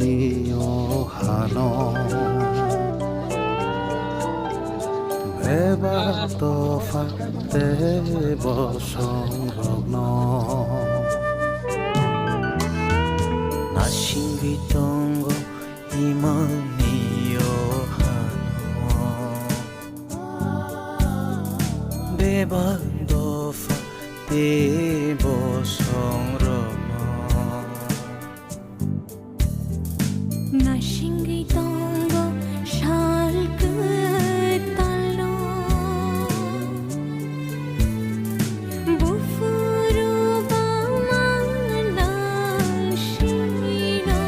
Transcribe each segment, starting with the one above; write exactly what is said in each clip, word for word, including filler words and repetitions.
Ni o hano bebak dopha tei bosongrokno nasingwi tongo imang ni o hano. Bebak dopha tei bosongrokno nasingwi tongo sal kwtalno. Buphuru bama nang sino.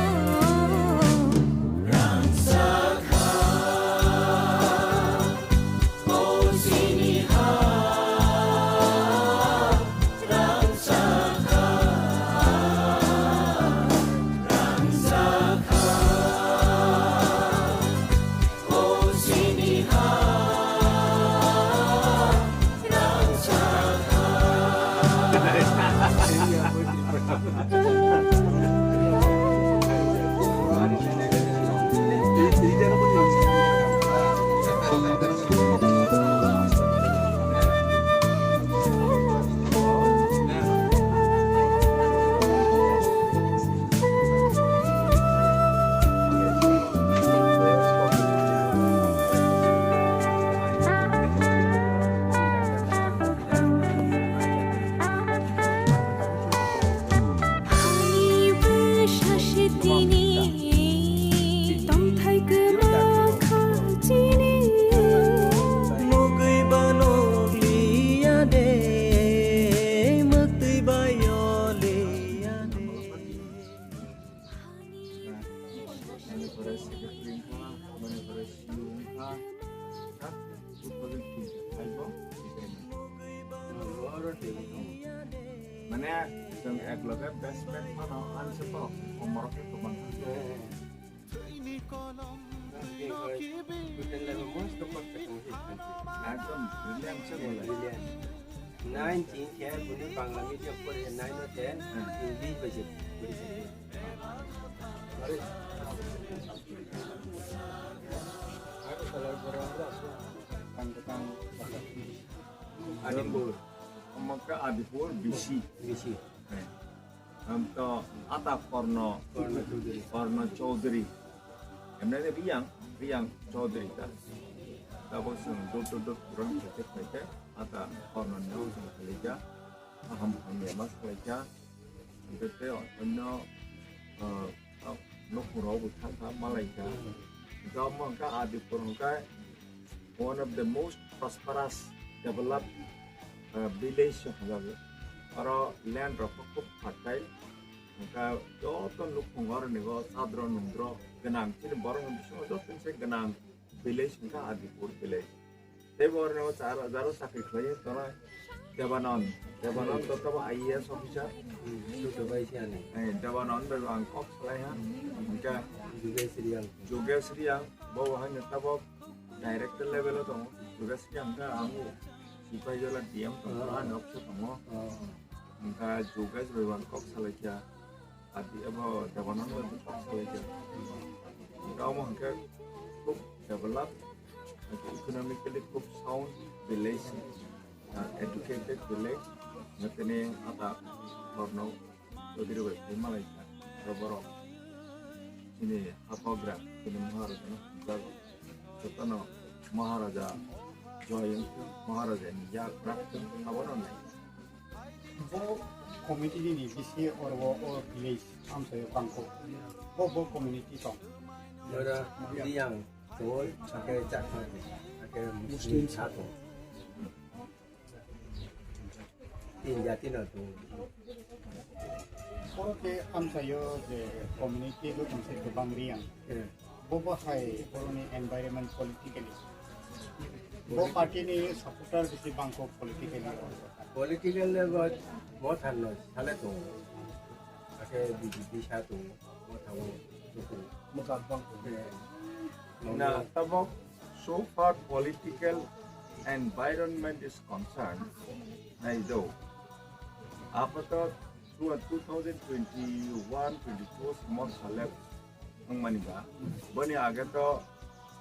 Ani bwsa se tini tongthai kwma kha chini. Mugwi ba nokliya de, mwktwi ba yoliya de. Mane pore secretary wngkha, mane pore C E O wngkha, ha? Two thousand twenty-five o resign. Oro tei mane chwng ekloge best man phano ang se to, omorok khe kwbang. Total level most of the Ekdom brilliant se bole. Brilliant. Nine chin khe buni Bangla medium pore nine o ten, English bai se pore. Adipur. Omo khe Adipur B C. B C. Hei. Am to ata Korno. Korno Chowdhury. Korno Chowdhury. Emne de Riyang, Riyang Chowdhury ta. Tabo chwng dot dot dot pura khaite khaite ata Korno ni chwng khalija. Aham hamya mas khalija. Hingke tei onno, ah, ah, nokphungrok bo thang kha, malai kha. Hingke omo hingke Adipur hingke one of the most prosperous, developed, ah, village se hwnjago. Oro land rok khe khub fertile. Hingke joto nokphung oro ni o sadro nungdro gwnang, chini borok ni bisingo joto ni se gwnang village hingke Adipur village. Tei bo oro jaro chakri khlai tongnai Debanand. Debanand to tabo I A S officer. Sutu bai si ani. Eh, Debanand bai ang kok salai ha. Hingke Jugesh Riyang. Jugesh Riyang, bo bo haino tabo director level o tongo. Jugesh Riyang khe ang sipai jola D M tongo, ah, ani office o tongo. Ah. Hingke Jugesh bai bo ang kok salai kha. Adi abo Debanand bai bo kok salai kha. Hingke omo hingke khub develop, economically khub sound village, ah, educated village, hingke tini ata Korno Chowdhury bai phai malai kha, aro borok chini hapogra, chini Maharaja no hamjago. Jotono Maharaja joy wngthung, Maharaja ni yak rakhthung, abono nai. Bo community ni bisi oro o village amchai bangkho. Bo, bo community tong. Ora Riyang, Chol, ake Chakma, ake Muslim. Muslim sato. Tin jati no tongo. Oro khe amchaio je community bo tongse kwbang Riyang. Eh. Bo bo hai boroni environment politically. Bo party ni supporter bisi bangkho politically. Politically bo, bo tharno sale tongo. Ake B J P sa tongo. Bo thango. Mwkang bangkho. Eh. Na, tabok, so far political environment is concerned, nai do. Apato two, two thousand twenty-one twenty-two mor salep, Wngmani ba, boni age to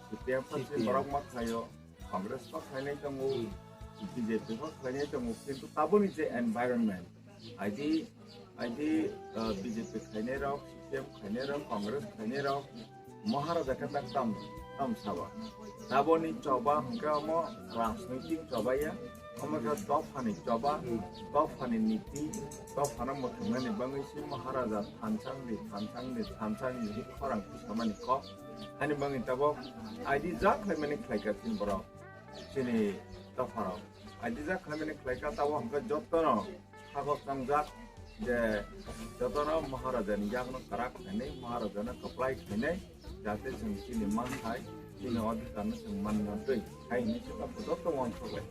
C P M phaisi C P M. Borok ma khlaio, Congress ma khlainai tongo, B J P ma khlainai tongo, kintu taboni je environment, aidi, aidi, uh, B J P khlainai rok, C P M khlainai rok, Congress khlainai rok, Maharaja khe tak tam, tam saba. Taboni choba hwnkhe omo rajnoitik choba ya, omo khe dophani choba, dophani niti, dophano muthungnani bagwi se Maharaja thansang di, thansang di, thansang di khorang samani kok. Hani bagwi tabok aidi jak khlaimani khlaikha chini borok, chini dopharok. Aidi jak khlaimani khlaikha tabok hwnkhe jotono sagos nangjak je jotono Maharajani yakno kwrak khainai, Maharajano kwplai khainai, jate chwng chini manthai, chini odhikarno chwng manna twi hai hinwi se tabok joto uansuk lai.